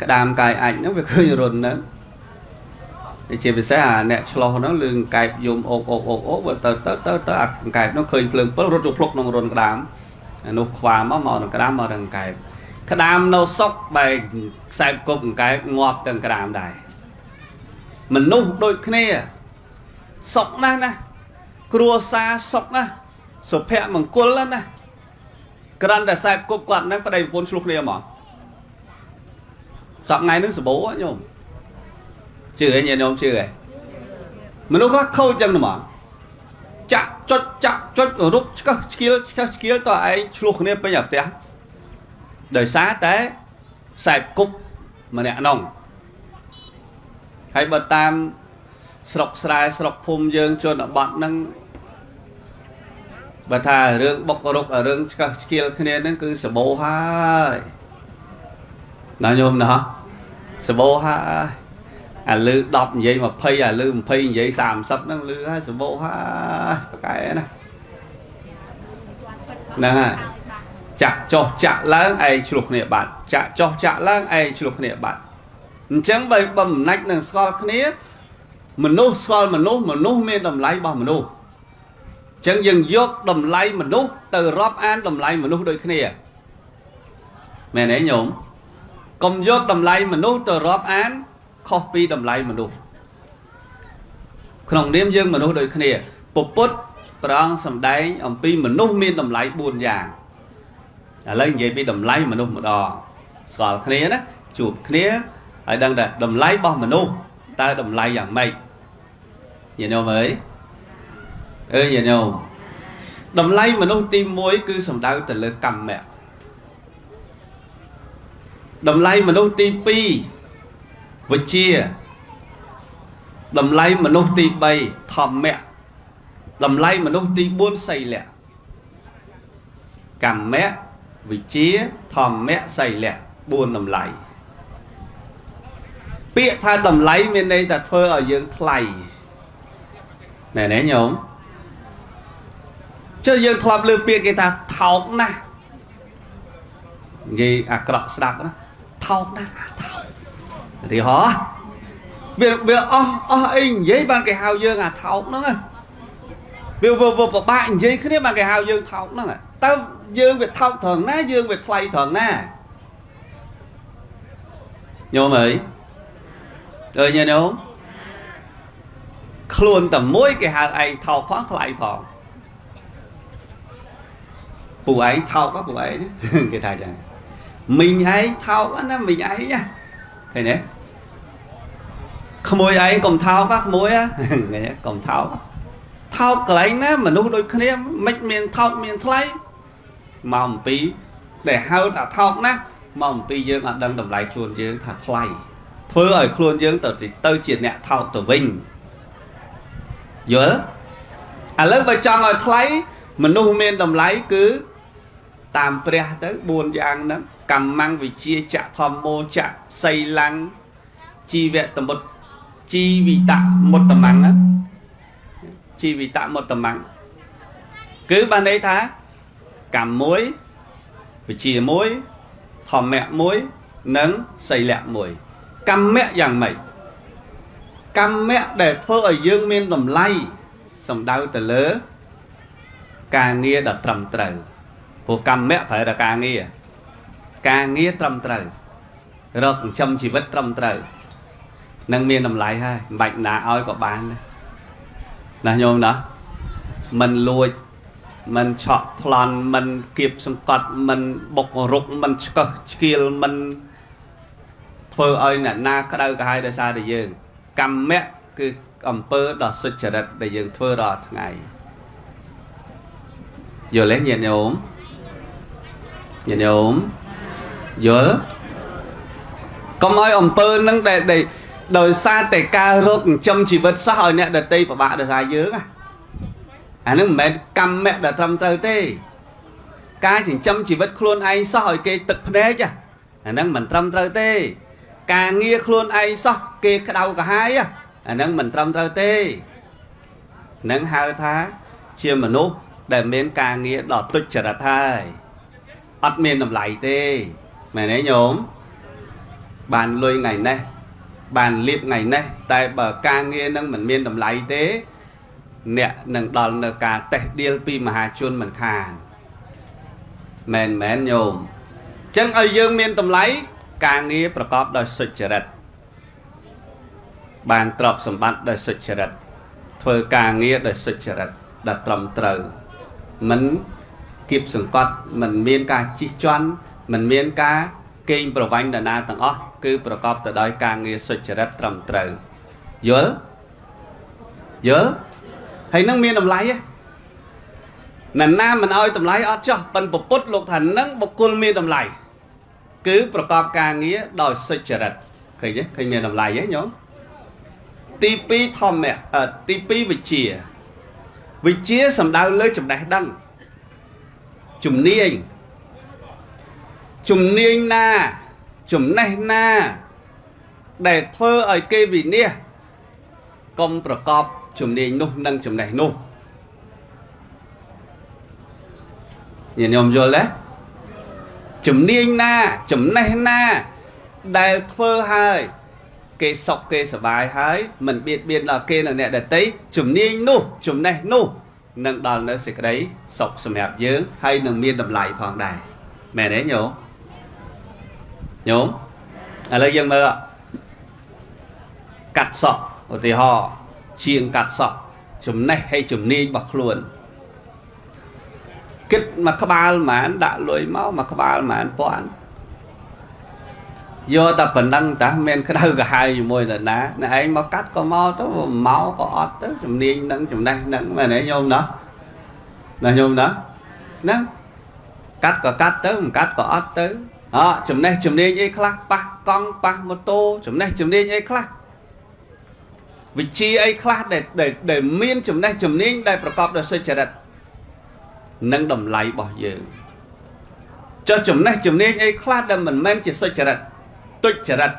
ក្តាមកាយអាចហ្នឹងវាឃើញរុនហ្នឹងជាពិសេសអាអ្នកឆ្លោះហ្នឹងលឺអង្កែបយំអូកអូកអូកអូកបើទៅទៅទៅទៅអាអង្កែបហ្នឹងឃើញភ្លើងពិលរត់ចូលភ្លុកក្នុងរុនក្តាមអានោះខ្វាមកមកនឹងក្តាមមកនឹងអង្កែបក្តាមនៅសុកបែកខ្សែគប់អង្កែបងាប់ទាំងក្តាមដែរមនុស្សដូចគ្នាសុកណាស់ណាគ្រួសារសុកណាស់សុភមង្គលណាក្រាន់តែខ្សែគប់គាត់ហ្នឹងប្តីប្រពន្ធឆ្លោះគ្នាហ្មងសប្ថ្ងៃហ្នឹងសបោញោមជឿហ៎ញាតិញោមជឿហ៎មនុស្សខ្លះខូចចឹងហ្មងចាក់ចុចចាក់ចុចរុកឆ្កឹះឆ្កៀលឆ្កឹះឆ្កៀលតើឯងឆ្លោះគ្នាពេញអាផ្ទះដោយសារតែខ្សែគប់ម្នាក់នោះហើយបើតាមស្រុកស្រែស្រុកភូមិយើងជនបទហ្នឹងបើថារឿងបុករុករឿងឆ្កឹះឆ្កៀលគ្នាហ្នឹងគឺសបោហើយណាញោមណាសបោហើយអាលឺ10និយាយ20អាលឺ20និយាយ30ហ្នឹងលឺហើយសបោហើយប្រកែណាហ្នឹងហើយចាក់ចុះចាក់ឡើងឯងឆ្លោះគ្នាបាត់ចាក់ចុះចាក់ឡើងឯងឆ្លោះគ្នាបាត់អញ្ចឹងបើបំណាច់នឹងស្គាល់គ្នាមនុស្សស្គាល់មនុស្សមនុស្សមានតម្លៃរបស់មនុស្សអញ្ចឹងយើងយកតម្លៃមនុស្សទៅរាប់អានតម្លៃមនុស្សដូចគ្នាមែនទេញោមកុំយកតម្លៃមនុស្សទៅរាប់អានខុសពីតម្លៃមនុស្សក្នុងនាមយើងមនុស្សដូចគ្នាពុទ្ធ ព្រះអង្គសម្ដែងអំពីមនុស្សមានតម្លៃ4យ៉ាងឥឡូវនិយាយពីតម្លៃមនុស្សម្ដងស្គាល់គ្នាណាជួបគ្នាហើយដឹងថាតម្លៃរបស់មនុស្សតើតម្លៃយ៉ាងម៉េចញាតិញោមអើយអើយញាតិញោមតម្លៃមនុស្សទី1គឺសំដៅទៅលើកម្មៈតម្លៃមនុស្សទី2វិជ្ជាតម្លៃមនុស្សទី3ធម្មៈតម្លៃមនុស្សទី4សីលៈកម្មៈវិជ្ជាធម្មៈសីលៈ4តម្លៃពាក្យថាតម្លៃមានន័យថាធ្វើឲ្យយើងថ្លៃណែណែញោមចុះយើងធ្លាប់លើពាក្យគេថាថោកណាស់និយាយអាក្រក់ស្ដាប់ណាថោកណាស់អាថោកឧទាហរណ៍វាអស់អីនិយាយបានគេហៅយើងអាថោកហ្នឹងវាពិបាកនិយាយគ្នាបានគេហៅយើងថោកហ្នឹងតើយើងវាថោកត្រង់ណាយើងវាថ្លៃត្រង់ណាញោមអើយអើយញោមខ្លួនតែមួយគេហៅឯងថោកផងថ្លៃផងពូឯងថោកពូឯងគេថាចឹងមីងឯងថោកណាមីងឯងណាឃើញទេក្មួយឯងកុំថោកក្មួយឃើញទេកុំថោកថោកកន្លែងណាមនុស្សដូចគ្នាមិនមានថោកមានថ្លៃមកអំពីដែលហៅថាថោកណាស់មកអំពីយើងអត់ដឹងតម្លៃខ្លួនយើងថាថ្លៃធ្វើឲ្យខ្លួនយើងទៅជាអ្នកថោកទៅវិញយល់ឥឡូវបើចង់ឲ្យថ្លៃមនុស្សមានតម្លៃគឺតាមព្រះទៅ4យ៉ាងហ្នឹងកម្មੰវិជ្ជាចធម្មោចសីលੰជីវតមុតជីវិតមុត្តមੰណាជីវិតមុត្តមੰគឺបានន័យថាកម្មមួយវិជ្ជាមួយធម្មៈមួយនិងសីលៈមួយកម្មៈយ៉ាងម៉េចកម្មៈដែលធ្វើឲ្យយើងមានតម្លៃសំដៅទៅលើការងារដ៏ត្រឹមត្រូវព្រោះកម្មៈប្រែថាការងារការងារត្រឹមត្រូវរកចិញ្ចឹមជីវិតត្រឹមត្រូវនឹងមានតម្លៃហើយមិនបាច់ណាឲ្យក៏បានដែរណាញោមណាមិនលួចមិនឆក់ប្លន់មិនគៀបសង្កត់មិនបុករុកមិនឆ្កឹះឆ្កៀលមិនធ្វើឲ្យអ្នកណាក្តៅក្រហាយដោយសារតែយើងកម្មៈគឺអំពើដ៏សុចរិតដែលយើងធ្វើរាល់ថ្ងៃយល់ទេញាតិញោមញាតិញោមយល់កុំឲ្យអំពើនឹងដែលដោយសារតែការរកចិញ្ចឹមជីវិតសោះឲ្យអ្នកដទៃពិបាកដោយសារយើងអានឹងមិនមែនកម្មៈដែលត្រឹមត្រូវទេការចិញ្ចឹមជីវិតខ្លួនឯងសោះឲ្យគេទឹកភ្នែកអានឹងមិនត្រឹមត្រូវទេការងារខ្លួនឯងសោះគេក្តៅក្រហាយអានឹងមិនត្រឹមត្រូវទេនឹងហៅថាជាមនុស្សដែលមានការងារដ៏ទុច្ចរិតហើយអត់មានតម្លៃទេមែនទេញោមបានលុយថ្ងៃនេះបានលៀបថ្ងៃនេះតែបើការងារនឹងមិនមានតម្លៃទេអ្នកនឹងដល់នៅការតេះដៀលពីមហាជនមិនខានមែនមែនញោមអញ្ចឹងឲ្យយើងមានតម្លៃការងារប្រកបដោយសុចរិតបានទ្រព្យសម្បត្តិដោយសុចរិតធ្វើការងារដោយសុចរិតដែលត្រឹមត្រូវមិនគៀបសង្កត់មិនមានការជិះជាន់មិនមានការកេងប្រវ័ញ្ចនរណាទាំងអស់គឺប្រកបទៅដោយការងារសុចរិតត្រឹមត្រូវយល់យល់ហើយនឹងមានតម្លៃណាណាមិនឲ្យតម្លៃអត់ចោះប៉ិនពុទ្ធលោកថានឹងបុគ្គលមានតម្លៃគឺប្រកបការងារដោយសុចរិតឃើញទេឃើញមានតម្លៃទេញោមទី2ធម្មៈទី2វិជ្ជាវិជ្ជាសំដៅលើចំណេះដឹងជំនាញជំនាញណាចំណេះណាដែលធ្វើឲ្យគេវិនិច្ឆ័យកុំប្រកបជំនាញនោះនិងចំណេះនោះញាតិញោមយល់ទេជំនាញណាចំណេះណាដែលធ្វើឲ្យគេសុខគេសប្បាយហើយមិនបៀតបៀនដល់គេនិងអ្នកដទៃជំនាញនោះចំណេះនោះនឹងដល់នៅសេចក្តីសុខសម្រាប់យើងហើយនឹងមានតម្លៃផងដែរមែនទេញោមញោមឥឡូវយើងមើលកាត់សក់ឧទាហរណ៍ជាងកាត់សក់ចំណេះហើយជំនាញរបស់ខ្លួន គិតមួយក្បាលហ្មងដាក់លុយមកមួយក្បាលហ្មងពាន់យកតែប៉ុណ្ណឹងតាមានក្តៅក្រហាយជាមួយនរណាអ្នកឯងមកកាត់ក៏មកទៅមកក៏អត់ទៅជំនាញនឹងចំណេះនឹងមែនទេញោមណោះណាញោមណោះហ្នឹងកាត់ក៏កាត់ទៅមិនកាត់ក៏អត់ទៅអចំណេះជំនាញអីខ្លះប៉ះកង់ប៉ះម៉ូតូចំណេះជំនាញអីខ្លះវិជាអីខ្លះដែលដែលមានចំណេះជំនាញដែលប្រកបដោយសុចរិតនិងតម្លៃរបស់យើងចុះចំណេះជំនាញអីខ្លះដែលមិនមែនជាសុចរិតទុច្ចរិត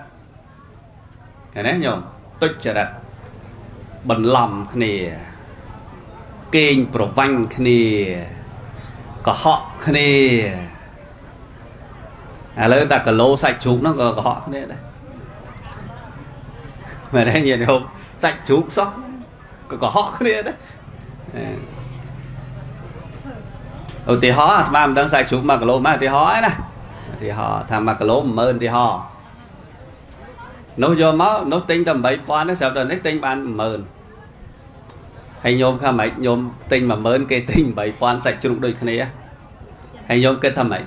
ឃើញទេញោមទុច្ចរិតបន្លំគ្នាកេងប្រវាញ់គ្នាកុហកគ្នាឥឡូវតែគីឡូសាច់ជ្រូកហ្នឹងក៏កុហកគ្នាដែរមែនទេញាតិញោមសាច់ជ្រូកសោះក៏កុហកគ្នាដែរឧទាហរណ៍អាត្មាមិនដឹងសាច់ជ្រូក1គីឡូម៉ាឧទាហរណ៍ណាឧទាហរណ៍ថា1គីឡូ10000ឧទាហរណ៍នោះយកមកនោះទិញតែ8000ទេស្រាប់តែនេះទិញបាន10000ហើយញោមថាម៉េចញោមទិញ10000គេទិញ8000សាច់ជ្រូកដូចគ្នាហើយញោមគិតថាម៉េច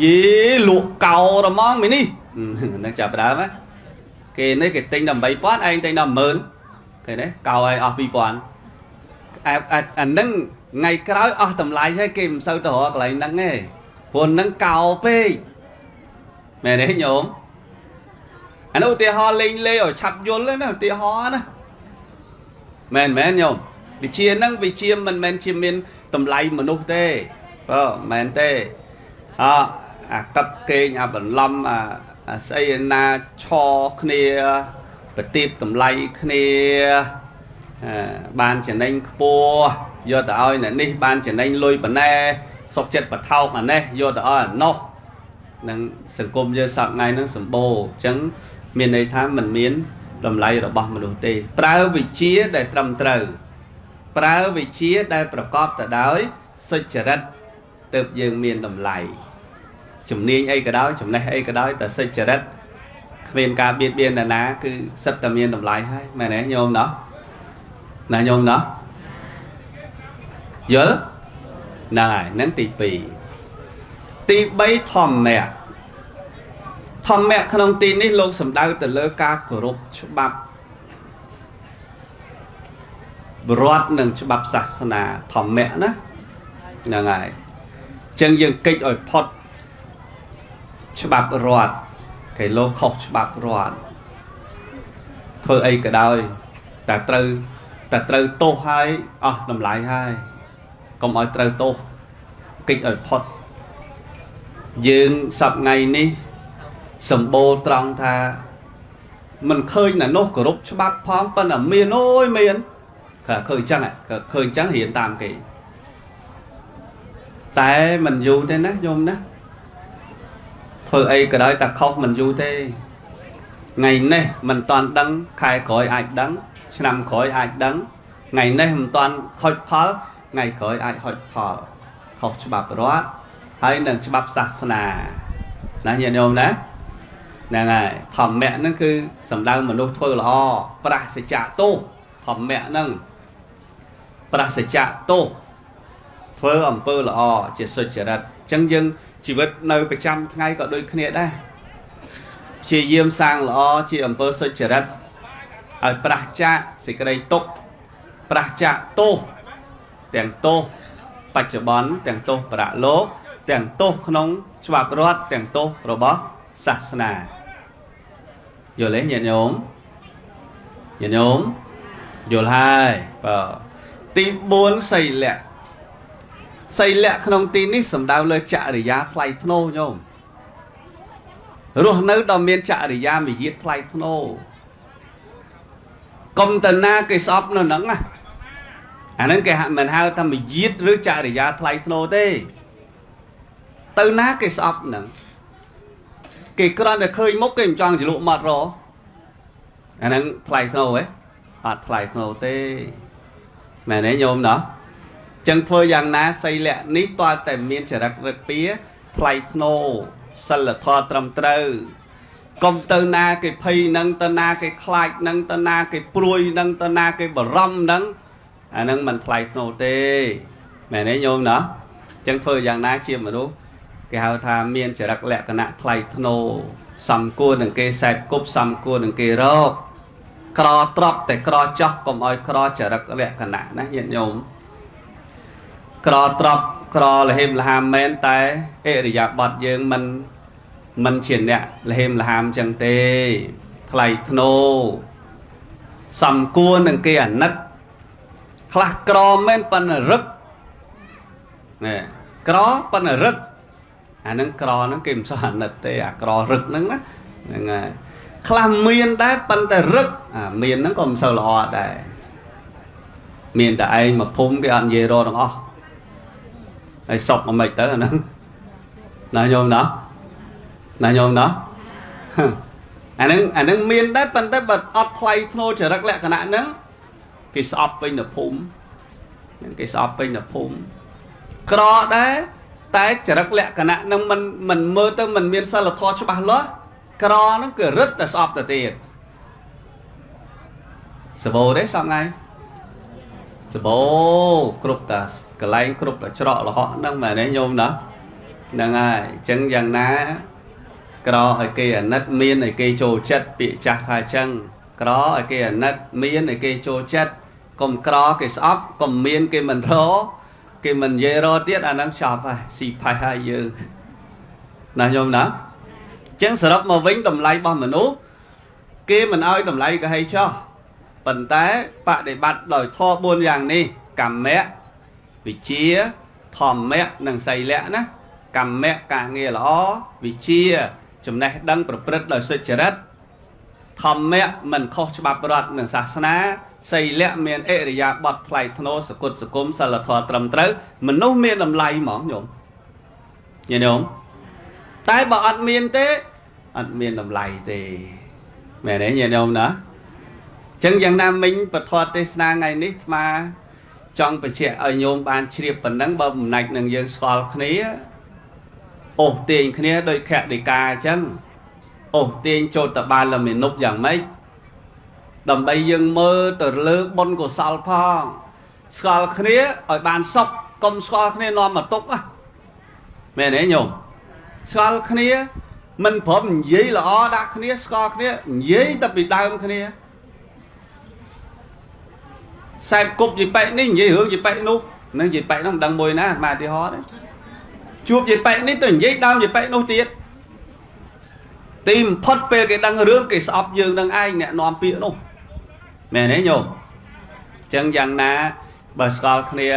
យីលក់កោរហ្មងមីនេះនឹងចាប់ដើមណាគេនេះគេទិញតែ8000ឯងទិញដល់10000ឃើញទេកោឲ្យអស់2000អាអានឹងថ្ងៃក្រោយអស់តម្លៃហើយគេមិនសូវទៅរកកន្លែងហ្នឹងទេព្រោះហ្នឹងកោពេកមែនទេញោមអានោះឧទាហរណ៍លេងលេឲ្យឆាប់យល់ណាឧទាហរណ៍ណាមែនមែនញោមវិជាហ្នឹងវិជាមិនមែនជាមានតម្លៃមនុស្សទេបើមែនទេអអាកឹបកេងអាបន្លំអាស្អីណាឆគ្នាប្រទីបតម្លៃគ្នាបានចំណេញខ្ពស់យកទៅឲ្យអ្នកនេះបានចំណេញលុយប៉ុណ្ណេះសុកចិត្តបថោកអានេះយកទៅឲ្យអានោះនឹងសង្គមយើងសប្ថ្ងៃនឹងសម្បូរអញ្ចឹងមានន័យថាมันមានតម្លៃរបស់មនុស្សទេប្រើវិជាដែលត្រឹមត្រូវប្រើវិជាដែលប្រកបទៅដោយសុចរិតទើបយើងមានតម្លៃជំនាញអីក៏ដោយចំណេះអីក៏ដោយតែសុចរិតគ្មានការបៀតបៀននរណាគឺសិតតែមានតម្លៃហើយមែនទេញោមណោះណាញោមណោះយល់ហ្នឹងហើយហ្នឹងទី2ទី3ធម្មៈធម្មៈក្នុងទីនេះលោកសំដៅទៅលើការគោរពច្បាប់រដ្ឋនិងច្បាប់សាសនាធម្មៈណាហ្នឹងហើយអញ្ចឹងយើងកិច្ចឲ្យផុតច្បាប់រដ្ឋគេលោកខុសច្បាប់រដ្ឋធ្វើអីក៏ដោយតែត្រូវទោសហើយអស់តម្លៃហើយកុំឲ្យត្រូវទោសកិច្ចឲ្យផុតយើងសប្ថ្ងៃនេះសម្បូរត្រង់ថាមិនឃើញណានោះគោរពច្បាប់ផងប៉ុន្តែមានអូយមានឃើញអញ្ចឹងឃើញអញ្ចឹងរៀនតាមគេតែមិនយូរទេណាញោមណាធ្វើអីក៏ដោយតែខុសមិនយូរទេថ្ងៃនេះមិនតាន់ដឹងខែក្រោយអាចដឹងឆ្នាំក្រោយអាចដឹងថ្ងៃនេះមិនតាន់ហុចផលថ្ងៃក្រោយអាចហុចផលខុសច្បាប់រដ្ឋហើយនឹងច្បាប់សាសនាណាញាតិញោមណាហ្នឹងហើយធម្មៈហ្នឹងគឺសំដៅមនុស្សធ្វើល្អប្រសចៈទោសធម្មៈហ្នឹងប្រសចៈទោសធ្វើអំពើល្អជាសុចរិតអញ្ចឹងយើងជីវិតនៅប្រចាំថ្ងៃក៏ដូចគ្នាដែរព្យាយាមសាងល្អជាអំពើសុចរិតឲ្យប្រសចាកសេចក្តីទុក្ខប្រសចាកទោសទាំងទោសបច្ចុប្បន្នទាំងទោសបរលោកទាំងទោសក្នុងច្បាប់រដ្ឋទាំងទោសរបស់សាសនាយល់ទេញាតិញោមញាតិញោមយល់ហើយបាទទី4សីលៈសីលៈក្នុងទីនេះសំដៅលើចរិយាថ្លៃថ្នូរញោមរស់នៅដល់មានចរិយាមាយាទថ្លៃថ្នូរកុំតណាគេស្អប់នៅហ្នឹងណាអាហ្នឹងគេមិនហៅថាមាយាទឬចរិយាថ្លៃថ្នូរទេទៅណាគេស្អប់ហ្នឹងគេគ្រាន់តែឃើញមុខគេមិនចង់ជ្រលក់មាត់រអាហ្នឹងថ្លៃថ្នូរហ៎អត់ថ្លៃថ្នូរទេមែនទេញោមណោះចឹងធ្វើយ៉ាងណាសីលៈនេះទាល់តែមានចរិតរឹកពីថ្លៃថ្នូរសិលធម៌ត្រឹមត្រូវកុំទៅណាគេភ័យនឹងទៅណាគេខ្លាចនឹងទៅណាគេព្រួយនឹងទៅណាគេបារម្ភនឹងអានឹងមិនថ្លៃថ្នូរទេ មែនទេញោមណាអញ្ចឹងធ្វើយ៉ាងណាជាមនុស្សគេហៅថាមានចរិតលក្ខណៈថ្លៃថ្នូរសំគួរនឹងគេសែបគប់សំគួរនឹងគេរកក្រទ្របតែក្រចោះកុំឲ្យក្រចរិតលក្ខណៈណាញាតិញោមក្រទ្របក្រលហេមលហាមមែនតែអរិយាបថយើងមិនជាអ្នកលហេមលហាមចឹងទេថ្លៃថ្នូរសំគួរនឹងគេអាណិតខ្លះក្រមែនប៉ុន្តែរឹកណែក្រប៉ុន្តែរឹកអាហ្នឹងក្រហ្នឹងគេមិនសូវអាណិតទេអាក្ររឹកហ្នឹងណាហ្នឹងហើយខ្លះមានដែរប៉ុន្តែរឹកអាមានហ្នឹងក៏មិនសូវល្អដែរមានតែឯងមកភូមិគេអត់និយាយរកទាំងអស់ហើយសុកមកមិនទៅអាហ្នឹងណាញោមណាណាញោមណាអាហ្នឹងមានដែរប៉ុន្តែបើអត់ថ្លៃថ្នូរចរិតលក្ខណៈហ្នឹងគេស្អប់ពេញនៅភូមិហ្នឹងគេស្អប់ពេញនៅភូមិក្រដែរតែចរិតលក្ខណៈហ្នឹងមិនមើលទៅមិនមានសិលធម៌ច្បាស់លាស់ក្រហ្នឹងគឺរឹតតែស្អប់ទៅទៀតសបោទេសប្ងៃសបោគ្រប់តាកន្លែងគ្រប់តាច្រកលហកហ្នឹងមែនទេញោមណាហ្នឹងហើយអញ្ចឹងយ៉ាងណាក្រឲ្យគេអាណិតមានឲ្យគេចូលចិត្តពាក្យចាស់ថាអញ្ចឹងក្រឲ្យគេអាណិតមានឲ្យគេចូលចិត្តកុំក្រគេស្អប់កុំមានគេមិនរគេមិននិយាយរទៀតអាហ្នឹងចប់ហើយស៊ីផេះហើយយើងណាញោមណាអញ្ចឹងសរុបមកវិញតម្លៃរបស់មនុស្សគេមិនឲ្យតម្លៃក៏ហីចោះប៉ុន្តែបដិបត្តិដោយធម៌4យ៉ាងនេះកម្មៈវិជាធម្មៈនិងសីលៈណាកម្មៈការងារល្អវិជាចំណេះដឹងប្រព្រឹត្តដោយសុចរិតធម្មៈមិនខុសច្បាប់រដ្ឋនិងសាសនាសីលៈមានអរិយាបថថ្លៃថ្នូរសគុតសង្គមសិលធម៌ត្រឹមត្រូវមនុស្សមានតម្លៃហ្មងញោមញាតិញោមតែបើអត់មានទេអត់មានតម្លៃទេមែនទេញាតិញោមណាអញ្ចឹងយ៉ាងណាមិញពធទេសនាថ្ងៃនេះអាត្មាចង់បញ្ជាក់ឲ្យញោមបានជ្រាបប៉ុណ្ណឹងបើបំណាច់នឹងយើងស្គាល់គ្នាអូសទាញគ្នាដោយខតិកាអញ្ចឹងអូសទាញចូលតបាលមេនុបយ៉ាងម៉េចដើម្បីយើងមើលទៅលើបុណ្យកុសលផងស្គាល់គ្នាឲ្យបានសុខកុំស្គាល់គ្នានាំមកទុកណាមែនទេញោមស្គាល់គ្នាមិនព្រមនិយាយល្អដាក់គ្នាស្គាល់គ្នានិយាយតែពីដើមគ្នាសែបគប់យីប៉ែនេះនិយាយរឿងយីប៉ែនោះនឹងយីប៉ែនោះមិនដឹងមួយណាអាឧទាហរណ៍ទេជួបយីប៉ែនេះទៅនិយាយដើមយីប៉ែនោះទៀតទីបំផុតពេលគេដឹងរឿងគេស្អប់យើងនឹងឯងអ្នកនាំពាក្យនោះមែនទេញោមអញ្ចឹងយ៉ាងណាបើស្គាល់គ្នា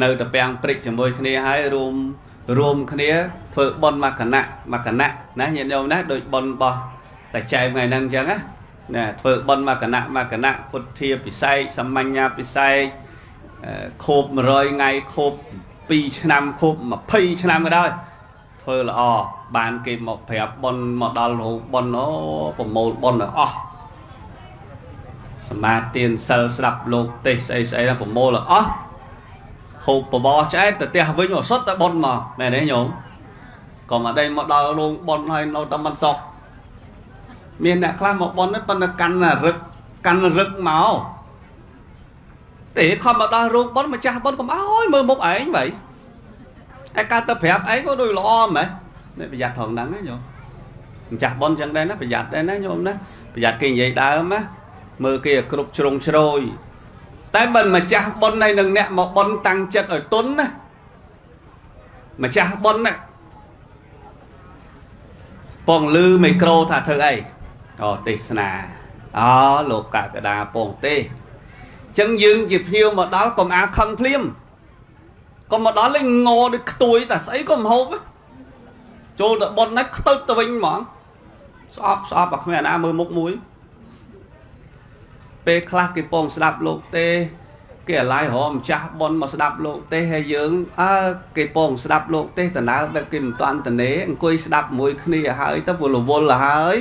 នៅតពាំងព្រិចជាមួយគ្នាហើយរួមគ្នាធ្វើបុណ្យមកគណៈមកគណៈណាញាតិញោមណាដូចបុណ្យរបស់តាចែមថ្ងៃហ្នឹងអញ្ចឹងណាណាធ្វើបុណ្យមកគណៈមកគណៈពុទ្ធាពិសេសសាមញ្ញពិសេសខូប100ថ្ងៃខូប2ឆ្នាំខូប20ឆ្នាំក៏ដោយធ្វើល្អបានគេមកប្រាប់បុណ្យមកដល់រហូតបុណ្យអូប្រមូលបុណ្យឲ្យអស់សមាទានសិលស្ដាប់លោកទេសស្អីស្អីណាប្រមូលឲ្យអស់ហូបបបរឆ្អែតទៅផ្ទះវិញមកសុទ្ធតែបុណ្យមកមែនទេញោមកុំអត់មកដល់រោងបុណ្យហើយនៅតែមិនសុខមានអ្នកខ្លះមកបុណ្យហ្នឹងប៉ុន្តែកាន់រឹកកាន់រឹកមកទេខំមកដល់រោងបុណ្យម្ចាស់បុណ្យកុំអោយមើលមុខឯងបីឯកើតទៅប្រាប់ឯងក៏ដូចល្អម៉េះនេះប្រយ័ត្នត្រង់ហ្នឹងណាញោមម្ចាស់បុណ្យចឹងដែរណាប្រយ័ត្នដែរណាញោមណាប្រយ័ត្នគេនិយាយដើមណាមើលគេឲ្យគ្រប់ជ្រុងជ្រោយតែបើម្ចាស់បុណ្យហើយនឹងអ្នកមកបុណ្យតាំងចិត្តឲ្យទុនណាម្ចាស់បុណ្យណាពងលឺមីក្រូថាធ្វើអីអូទេសនាអូលោកកកដាពងទេអញ្ចឹងយើងជាភ្ញៀវមកដល់កុំអាខឹងភ្លាមកុំមកដល់លេងងដូចខ្ទួយតែស្អីក៏មិនហូបចូលទៅបុណ្យណាខ្ទើចទៅវិញហ្មងស្អប់ស្អប់អាគ្មានអាណាមើលមុខមួយពេលខ្លះគេពងស្ដាប់លោកទេគេអាឡ័យរម្ចាស់បុណ្យមកស្ដាប់លោកទេហើយយើងអើគេពងស្ដាប់លោកទេតំណើបែបគេមិនតាន់តនេអង្គុយស្ដាប់មួយគ្នាហើយទៅវល់វល់ហើយ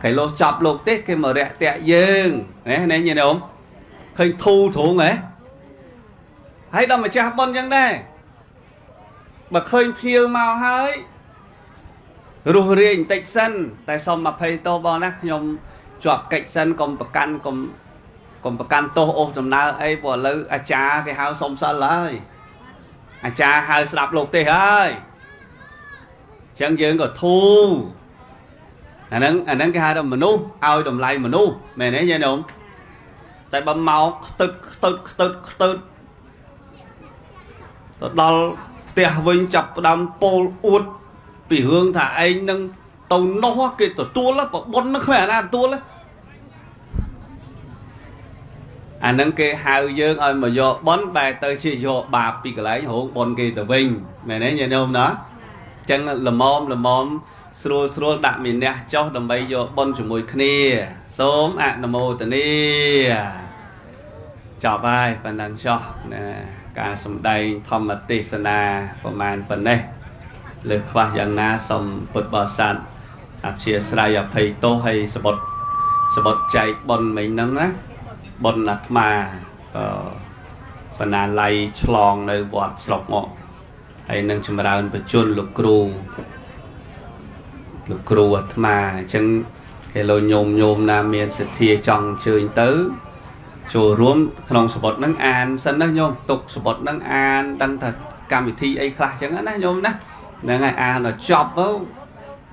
គេលោះចប់លោកទេគេមករាក់តាក់យើងណានេះញាតិញោមឃើញធូរទ្រូងហ៎ហើយដល់ម្ចាស់បុណ្យចឹងដែរបើឃើញភ្ញៀវមកហើយរស់រាយបន្តិចសិនតែសុំ20តោបងណាខ្ញុំជាប់កិច្ចសិនកុំប្រកាន់កុំប្រកាន់ទោសអូសដំណើរអីព្រោះឥឡូវអាចារ្យគេហៅសុំសិលហើយ អាចារ្យហៅស្ដាប់លោកទេហើយអញ្ចឹងយើងក៏ធូរអាហ្នឹងគេហៅថាមនុស្សឲ្យតម្លៃមនុស្សមែនទេញាតិញោមតែបើមកខ្ទឹតខ្ទឹតខ្ទឹតខ្ទឹតទៅដល់ផ្ទះវិញចាប់ផ្ដើមពោលអួតពីរឿងថាឯងនឹងទៅនោះគេទទួលប្របុននឹងគ្មានអាណាទទួលអានឹងគេហៅយើងឲ្យមកយកបុណ្យបែរទៅជាយកបាបពីកន្លែងរោងបុណ្យគេទៅវិញមែនទេញាតិញោមណាអញ្ចឹងល្មមល្មមស្រួលស្រួលដាក់មានះចុះដើម្បីយកបុណ្យជាមួយគ្នាសូមអនុមោទនាចប់ហើយប៉ុណ្ណឹងចុះណាការសម្ដែងធម្មទេសនាប្រមាណប៉ុណ្ណេះលើសខ្វះយ៉ាងណាសូមពុទ្ធបរិស័ទអព្យាស្រ័យអភ័យទោសហើយសបុតសបុតចែកបុណ្យមិញហ្នឹងណាបុណ្យអាត្មាក៏បណ្ណាល័យឆ្លងនៅវត្តស្រុកមកហើយនឹងចម្រើនបជនលោកគ្រូលោកគ្រូអាត្មាអញ្ចឹងគេលោកញោមញោមណាមានសទ្ធាចង់អញ្ជើញទៅចូលរួមក្នុងសបុតហ្នឹងអានសិនណាញោមទុកសបុតហ្នឹងអានដឹងថាកម្មវិធីអីខ្លះអញ្ចឹងណាញោមណាហ្នឹងហើយអានដល់ចប់ទៅ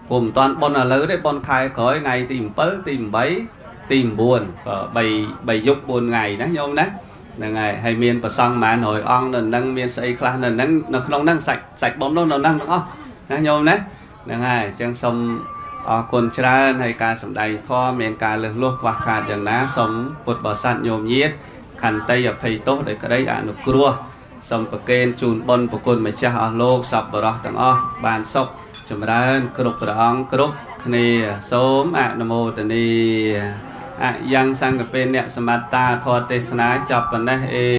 ព្រោះមិនតាន់ប៉ុនឥឡូវទេប៉ុនខែក្រោយថ្ងៃទី7ទី8ទី9ក៏3 3យប់4ថ្ងៃណាញោមណាហ្នឹងហើយហើយមានប្រសង់ប្រហែល100អង្គនៅហ្នឹងមានស្អីខ្លះនៅហ្នឹងនៅក្នុងហ្នឹងសាច់សាច់បំនោះនៅហ្នឹងទាំងអស់ណាញោមណាហ្នឹងហើយអញ្ចឹងសូមអរគុណច្រើនហើយការសម្ដែងធម៌មានការលើសលួសខ្វះខាតយ៉ាងណាសូមពុទ្ធបរិស័ទញោមញាតខន្តីអភ័យទោសដោយក្តីអនុគ្រោះសូមប្រគេនជូនបុណ្យប្រគុណម្ចាស់អស់លោកសប្បុរសទាំងអស់បានសុខចម្រើនគ្រប់ព្រះអង្គគ្រប់គ្នាសូមអនុមោទនាអយ៉ាងសង្កពេអ្នកសមត្តាធម៌ទេសនាចប់ប៉ុណ្ណេះអេ។